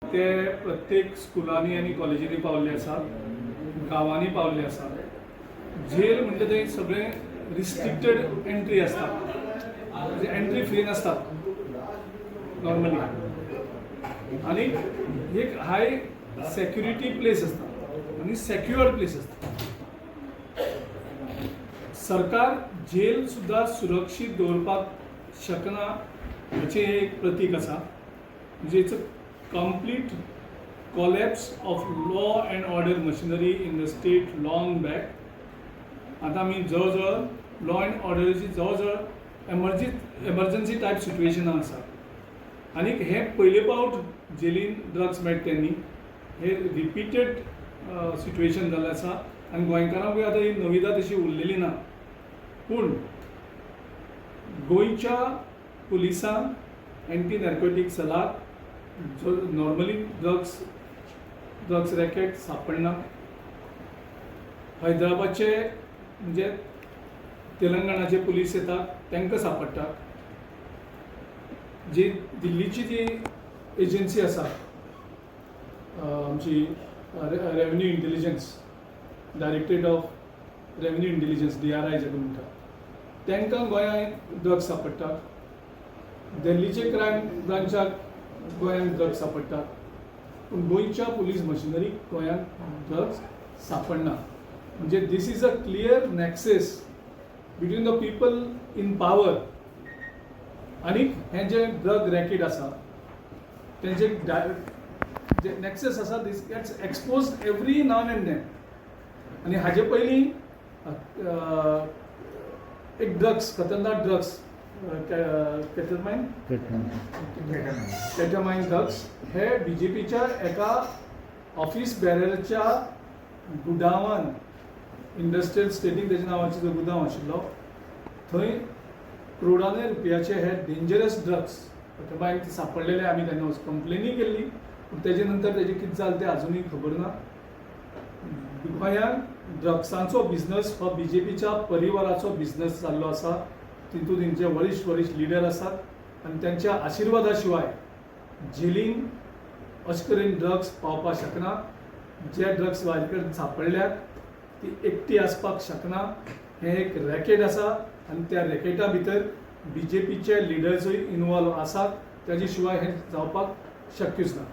ते प्रत्येक स्कुलांनी आनी कॉलेजींनी पावल्ले आसात, गांवांनी पावल्ले आसात. जेल म्हणटा थंय सगळें रिस्ट्रिक्टेड एंट्री आसता, म्हणजे एंट्री फ्री नासता नॉर्मली आनी एक हाय सेक्युरिटी प्लेस आसता आनी सेक्युअर प्लेस आसता. सरकार जेल सुद्दां सुरक्षीत दवरपाक शकना हाचें एक प्रतीक आसा. म्हणजे it's a complete collapse of law and order machinery in the state long back. आतां आमी जवळ जवळ लॉ अँड ऑर्डराची जवळ जवळ एमर्जन्सी टायप सिट्युएशनान आसा. आनीक हे पयले पावट जेलीन ड्रग्स मेळटा तेन्नी हे रिपीटेड सिट्युएशन जाल्लें आसा आनी गोंयकारांकूय आतां ही नविदाद तशी उरलेली ना. पूण गोंयच्या पुलिसांक, एंटी नार्कोटीक सेलाक जो नॉर्मली ड्रग्स रॅकेट सापडना. हैदराबादचे, म्हणजे तेलंगणाचे पुलीस येतात, तांकां सापडटा. जी दिल्लीची जी एजन्सी आसा, आमची Revenue Intelligence, Directorate of Revenue Intelligence, DRI जाका म्हणटा, तांकां गोंयांत ड्रग्स सापडटात. दिल्लीचे क्रायम ब्रांचाक गोंयांत ड्रग्स सापडटात, पूण गोंयच्या पुलीस मशिनरीक गोंयांत ड्रग्स सापडना. म्हणजे this is a clear nexus between the people in power आनी हें जें ड्रग रॅकेट आसा तेंचे जे नॅक्सेस आसा, this gets expose every now and then. आनी हाजे पयलीं एक ड्रग्स, खतरनाक ड्रग्स, केटमायन, केटामायन ड्रग्स हे बीजेपीच्या एका ऑफिस बॅररच्या गुदांवान, इंडस्ट्रियल इस्टेटीन तेच्या नांवाचो जो गुदांव आशिल्लो, थंय क्रोडांनी रुपयाचे हे डेंजरस ड्रग्स केटामायन सापडलेले. आमी तेन्ना कंप्लेनी केल्ली, पूण तेजे नंतर तेजें कितें जालें तें आजुनूय खबर ना. गोंयांत ड्रग्सांचो बिझनस हो बीजेपीच्या परिवाराचो बिझनस जाल्लो आसा. तितूंत तेंचे वरिश्ठ वरिश्ठ लिडर आसात आनी तेंच्या आशिर्वादा शिवाय जेलीन अशें तरेन ड्रग्स पावपाक शकना. जे ड्रग्स भायर कडेन सापडल्यात ती एकटी आसपाक शकना. हें एक रॅकेट आसा आनी त्या रॅकेटा भितर बीजेपीचे लिडर्सूय इनवॉल्व आसात. ताजे शिवाय हें जावपाक शक्यूच ना.